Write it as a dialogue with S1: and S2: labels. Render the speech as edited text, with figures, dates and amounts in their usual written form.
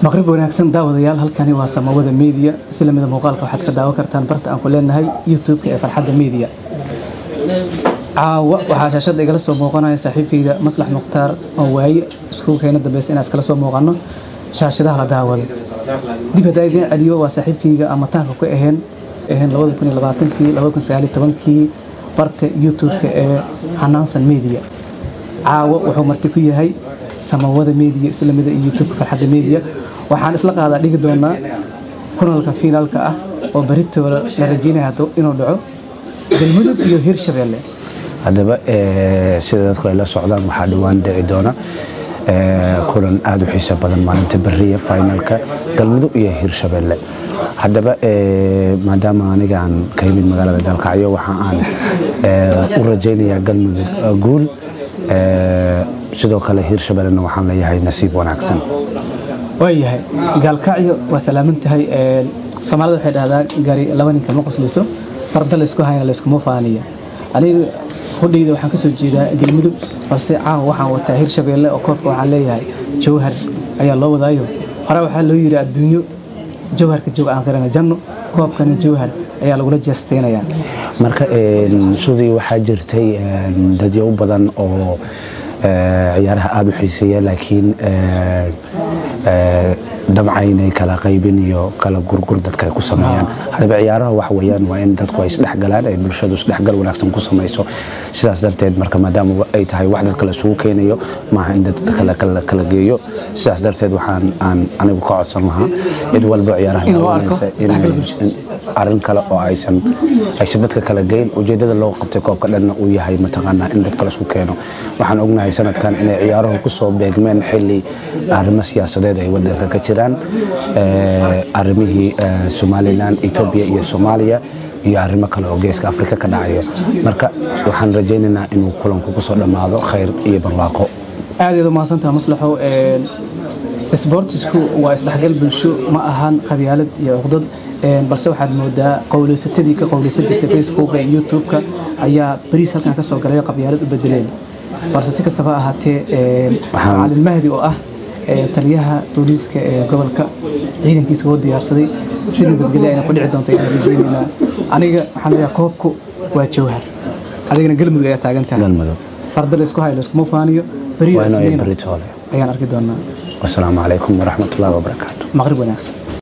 S1: Maqrib wanaagsan, daawadayaal. Halkani waa Samawada Media. Si lamida muuqaalka waxaad ka daawan kartaan barta aan ku leenahay YouTube-ka ee Farxadda Media. Caawa waxaa shaashadda igala soo muuqanaya saaxiibkayga Maslax Mukhtaar oo waaye iskuulkeena dambeysa inaan iskala soo muuqano shaashadaha la daawado. Dib haddaa idiin celiyo, waa saaxiibkayga ama taanka ku ahayn 2020-kii, 2019-kii barta YouTube-ka ee Hanaansan Media. Caawa wuxuu marti ku yahay Samawada Media islamida iyo YouTube-ka Farxadda Media. Waxaan isla qaadaa dhigi doonaa kunalka finaalka ah oo berito la rajeynaya inuu dhaco, Galmudug iyo Hirshabeelle.
S2: Haddaba, sida dadku ay la socdaan, waxaa dhowaan dhici doona kulan aada u xiiso badan maalinta beriya, finalka Galmudug iyo Hirshabeelle. Haddaba, maadaama aniga aan ka yimid magaalada Gaalkacyo, waxa aan u rajaynayaa Galmudug guul. Sidoo kale Hirshabellena waxaan leeyahay nasiib wanaagsan.
S1: Waayahay, Gaalkacyo waa salaaman tahay. Soomaalida waxay dhahdaa gari laba ninka ma qosliso, farda laysku hayna layskuma faaniya. Aniga hudhayda waxaan kasoo jeedaa Galmudug, balse caawa waxaan wataa Hirshabeelle oo koobka waxaan leeyahay Jowhar ayaa loo wadaayo. Hore waxaa loo yidhi adduunyo Jowharka joog aan qirana janno, koobkana Jowhar ayaa lagula jeesteynayaa.
S2: Marka sidii waxaa jirtay dadyo badan oo ciyaaraha aada u xiiseeya, laakiin dabca inay kala qaybin iyo kala gurgur dadka ay ku sameeyaan. Haddaba, ciyaaraha wax weeyaan waa in dadku ay isdhexgalaan, ay bulshadu isdhexgal wanaagsan ku samayso. Sidaas darteed marka, maadaama ay tahay wax dadka la isugu keenayo, maaha in dadka kala geeyo. Sidaas darteed waxaan aan anigu ka codsan lahaa cid walba ciyaaraha daawanaysa in arrin kale oo aysan dadka kala geyn, ujeedada loo qabtay koobka dhanna uu yahay mataqaanaa in dadka la isku keeno. Waxaan ognahay sanadkan inay ciyaaruhu kusoo beegmeen xilli arrimo siyaasadeed ay wadanka ka jiraan, arrimihii Somaliland, Etoobiya iyo Soomaaliya iyo arrimo kale oo Geeska Afrika ka dhacayo. Marka waxaan rajaynaynaa inuu kulanku kusoo dhammaado khayr iyo barwaaqo.
S1: Aad ayaad u mahadsantaha, Maslaxo. Isboortisku waa isdhexgal bulsho, ma ahan qabyaalad iyo cuqdad, balse waxaad moodaa qowleysatadii ka qowleysan jirtay Facebooka iyo YouTube-ka ayaa bariis halkan ka soo galay, qabyaalad u bedeleen. Balse si kastaba ahaatee, Macalin Mahdi oo ah taliyaha booliiska ee gobolka ciidankiisa oo diyaarsaday, si nabadgelyo ayna ku dhici doonto ayaan rajaynaynaa. Aniga waxaan leeyahay koobku waa Jowhar, adigana Galmudug ayaa taagan tahay.
S2: Galmudug.
S1: Farda laysku hayo layskuma faaniyo. Beriyo
S2: Isniin
S1: ayaan arki doonaa.
S2: Wasalaamu calaykum waraxmatullahi wabarakaatu.
S1: Maqrib wanaagsan.